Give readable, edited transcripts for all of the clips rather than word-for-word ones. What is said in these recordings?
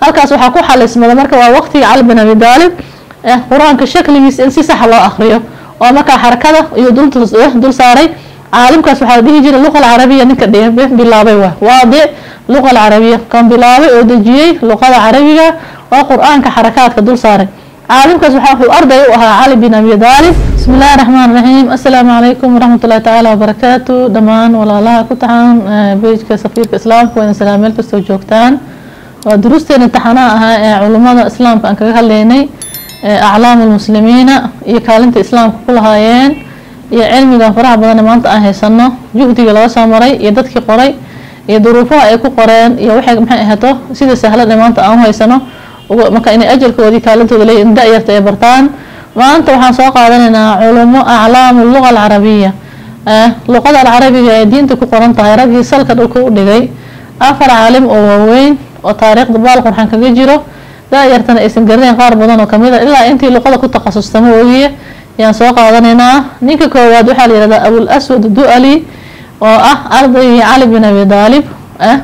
Halkaas waxaa ku xalismada marka waa waqtiga Cali bin Abi Daalib qur-aanka shakligiisa in si saxa loo akriyo oo markaa xarakada iyo dul saaray. Caalimkaas waxaa la dhihi jiray luqa alcarabiya, ninka bilaabay waa waadic luqa alcarabiya, kan bilaabay oo dejiyey luqada carabiga oo qur-aanka xarakaadka dul saaray. Caalimkaas wuxuu arday u ahaa Cali bin Abi Daalib. Bismi illahi raxmaan raxiim. Assalaamu calaykum waraxmat ullahi tacaala wabarakaatu. Dhammaan walaalaha ku taxan page-ka Safiirka Islaamka, waa idin salaam meel kastoo joogtaan. Waa duruusteena imtixaanaha ahaa ee culummada islaamka aan kaga hadlaynay, aclaam almuslimiina iyo kaalinta islaamka ku lahaayeen iyo cilmigan faraha badan maanta aan haysano, juhdiga laga soo maray iyo dadkii qoray iyo duruufaha ay ku qoreen iyo waxay maxay ahaato sida sahlan ee maanta aan u haysano. Marka inay ajarkoodii kaalintooda leeyihin da-yarta ay bartaan. Maanta waxaan soo qaadanaynaa culumo aclaamu luga alcarabiya, luqada alcarabiga ee diinta ku qoran tahay, raggii salka dhulka u dhigay, 4 caalim oo waaweyn oo taariikhda baal qurxan kaga jiro, da-yartana aysan garanayn qaar badan oo kamid a ilaa intii luqada ku takhasustama ogiye ayaan soo qaadanaynaa. Ninka koowaad waxaa la yihahdaa Abul Aswad Du'ali oo ah ardaygii Cali bin Abi Daalib,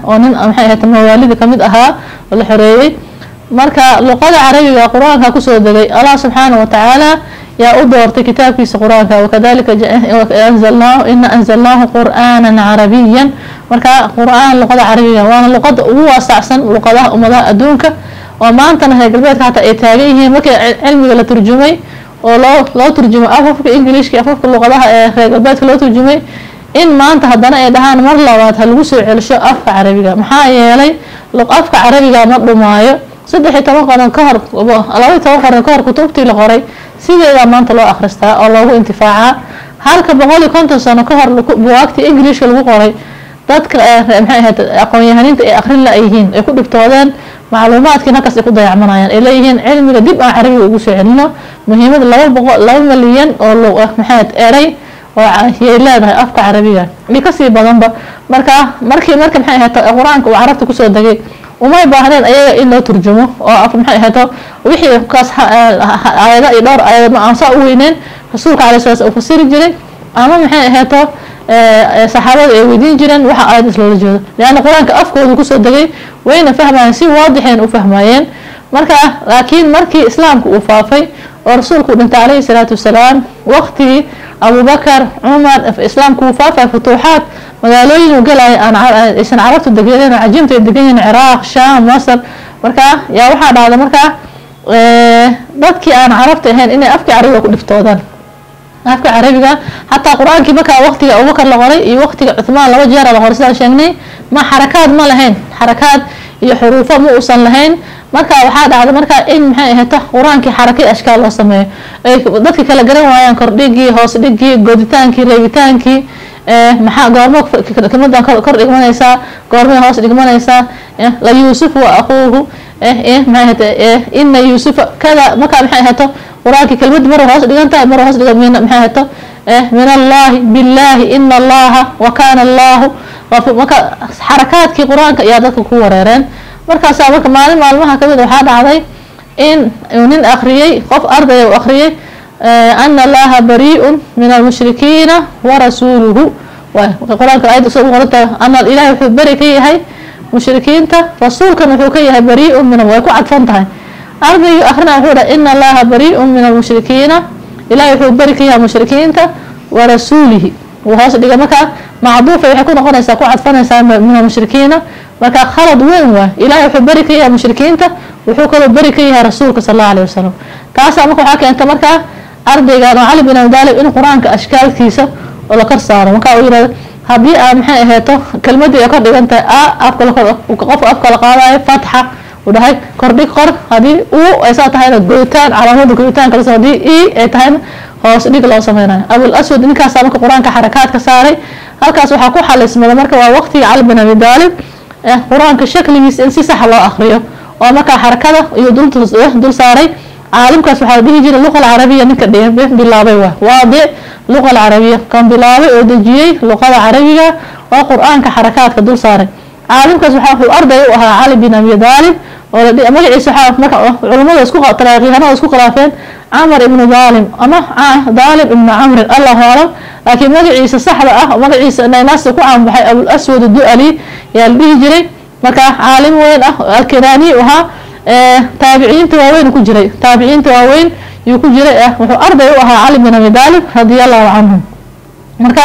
oo nin maxay ahayd mawaalida kamid ahaa oo la xoreeyey. Marka luqada carabiga qur-aanka kusoo degay, Allah subxaana watacaala yaa u doortay kitaabkiisa qur-aanka, wakadalika anzalnaahu ina anzalnaahu qur'aana carabiyan. Marka qur-aan luqada carabiga waana luqada ugu waasacsan luqadaha ummadaha adduunka, oo maantana reer galbeedka hataa ay taagan yihiin markii cilmiga la turjumay oo loo turjumay afafka Ingiliishka, afafka luqadaha ee reer galbeedka loo turjumay, in maanta haddana ay dhahaan mar labaad ha lagu soo celsho afka carabiga. Maxaa yeelay afka carabiga ma dhumaayo. 13 qarn ka hor, 12 qarn ka hor kutubtii la qoray sideedaa maanta loo akhristaa oo loogu intifaacaa, halka 150 sano ka hor buwaagtii Ingiliishka lagu qoray dadka maxay ahayd aqoon-yahaniinta ay akrin la yihiin, ay ku dhibtoodeen macluumaadkiin, halkaas ay ku dayacmanayaan, ay leeyihiin cilmiga dib aan carabiga ugu soo celino. Muhiimada 200, 2 milyan oo maxay ahayd eray oo yay leedahay afka carabiga iyo kasii badanba. Marka markii marka maxay ahayd qur-aanka uu carabta kusoo degay, umay baahneen ayaga in loo turjumo oo af maxay ahayto wixii kaas aayado iyo dhowr aayado ma aan saa u weyneen rasuulka alayhi salaam uu fasiri jiray ama maxay ahayto saxaabada ay weydiin jireen waxa aayadaas loola jeedo, lianna qur-aanka afkoodu kusoo degay, wayna fahmayeen, si waadixeen u fahmayeen. Marka laakiin markii islaamka uu faafay oo rasuulku dhintay calayhi salaatu wasalaam, waqtigii Abubakar, Cumar, islaamku uu faafay, futuuxaad magaalooyin uu galaya aan aysan carabtu degeneen oo cajiimta ay degan yihiin, Ciraaq, Shaam, Masar. Marka yaa waxaa dhacda markaa dadkii aan carabta ahayn inay afkii carabiga ku dhiftoodaan, afka carabiga. Xataa qur-aankii markaa waqtiga Abubakar la qoray iyo waqtiga Cuthmaan laba jeera la qoray, sidaan sheegnay, ma xarakaad ma lahayn, xarakaad iyo xuruufo ma uusan lahayn. Marka waxaa dhacda markaa in maxay ahayto qur-aankii xarakay ashkaal loo sameeyo, ay dadka kala garan waayaan kordhigii, hoos dhigii, goditaankii, reebitaankii, maxaa goormo kelmadan kor dhigmanaysaa, goormay hoos dhigmanaysaa, la Yuusuf wa akhuuhu, maxay ahayte ina Yuusufa kada. Markaa maxay ahayto qur-aankii kelmadii mar hoos dhigan tahay, mar hoos dhigan min maxay ahayto min Allahi billahi ina Allaha wa kana Allahu. Marka xarakaadkii qur-aanka ayaa dadka ku wareereen. Markaasaa marka maalin maalmaha kamid waxaa dhacday in nin akriyey, qof ardaya u akriyey ana Allaha bariiun min almushrikiina warasuuluhu. Qur-aanka ayadda soo qoran tahay ana Ilahay wuxuu beri ka yahay mushrikiinta, rasuulkan wuxuu ka yahay bariiun min, way ku cadfan tahay. Ardaygii akrina wuxuu dhahay ina Allaha bariiun min almushrikiina, Ilahay wuxuu beri ka yahay mushrikiinta warasuulihi, wuu hoos dhigay. Markaa macduufa waxay ku noqonaysaa, ku cadfanaysaa min almushrikiina. Marka khalad weyn waay. Ilahay wuxuu beri ka yahay mushrikiinta, wuxuu kaloo beri ka yahay rasuulka sal Allahu alayh wasalam. Taasaa marka waxaa keenta markaa ardaygan oo Cali bin Abi Daalib in qur-aanka ashkaalkiisa oo la kor saaro. Marka uu yihahdo haddii aa maxay aheeto kelmadii ay kor dhigan tahay a afka qofka afka la qaadayo fatxa uu dhahay kordhig qor, haddii u ay saa tahayna goytaan, calaamada goyitaanka las, haddii e ay tahayna hoos dhig loo sameynayo. Abul Aswad ninkaasaa marka qur-aanka xarakaadka saaray. Halkaas waxaa ku xalismada marka waa waqtigii Cali bin Abi Daalib qur-aanka shakligiisa in si saxa loo akriyo oo markaa xarakada iyo dul saaray. Caalimkaas waxaa la dhihi jiray luqa alcarabiya, ninka bilaabay waa waadic luqa alcarabiya, kan bilaabay oo dejiyey luqada carabiga oo qur-aanka xarakaadka dul saaray. Caalimkaas wuxuu arday u ahaa Cali bin Abi Daalib oo magaciisa waxaa marka culamada isku taariikhanada isku khilaafeen, Camar ibnu Daalim ama Daalim ibnu Camrin, Allahu aclam. Laakiin magaciisa saxda ah, magaciisa naasta ku caanbaxay, Abul Aswad Du'ali yaa la dhihi jiray. Marka caalim weyn ah alkinaani ahaa. Taabiciinta waaweyn ku jiray, taabiciinta waaweyn yuu ku jiray. Wuxuu arday u ahaa Cali bin Abi Daalib radia allahu canhu. Marka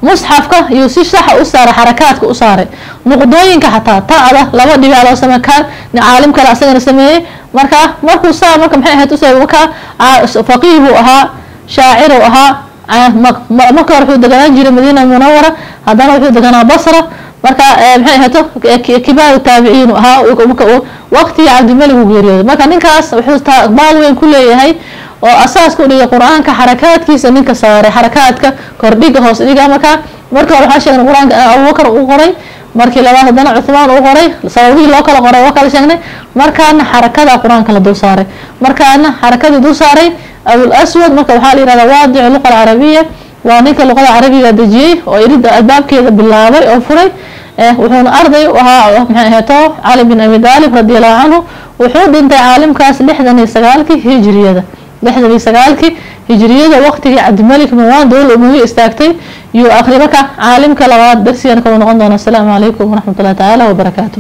musxafka yuu si saxa u saaray, xarakaadka u saaray, nuqdooyinka xataa ta'da laba dhibic loo samey kaan caalim kale asagana sameeyey. Marka markuu saa marka maxay ahayd usoo marka faqiih buu ahaa, shaacir uu ahaa. Marka hore wuxuu deganaan jiray Madiina Munawara, haddana wuxuu deganaa Basra. Marka maxay ahayto kibaaru taabiciin ahaa waqtigii Cabdimalik uu geeriyooday. Marka ninkaas wuxuu baal weyn ku leeyahay oo asaas ku dhigay qur-aanka xarakaadkiisa, ninka saaray xarakaadka kordhiga hoos dhiga. Marka marka hore waxaan sheegnay qur-aanka Abubakar uu qoray, markii labaad haddana Cuthmaan uu qoray, sababihii loo kala qoray waa kala sheegnay. Markaana xarakada qur-aanka la dul saaray, markaana xarakadii dul saaray Abul Aswad. Marka waxaa la yihahdaa waadicu luqa alcarabiya, waa ninka luqada carabiga dejiyey oo irida albaabkeeda bilaabay oo furay. Wuxuuna arday u ahaa maxay ahayto Cali bin Abi Daalib radi allahu canhu. Wuxuu dhintay caalimkaas 69-kii hijriyada, 69-kii hijriyada, waqtigii Cabdimalik Marwan dowla umawiya istaagtay yuu akri. Marka caalimka labaad darsigan kalu noqon doona. Asalaamu calaykum waraxmat ullahi tacaala wabarakaatu.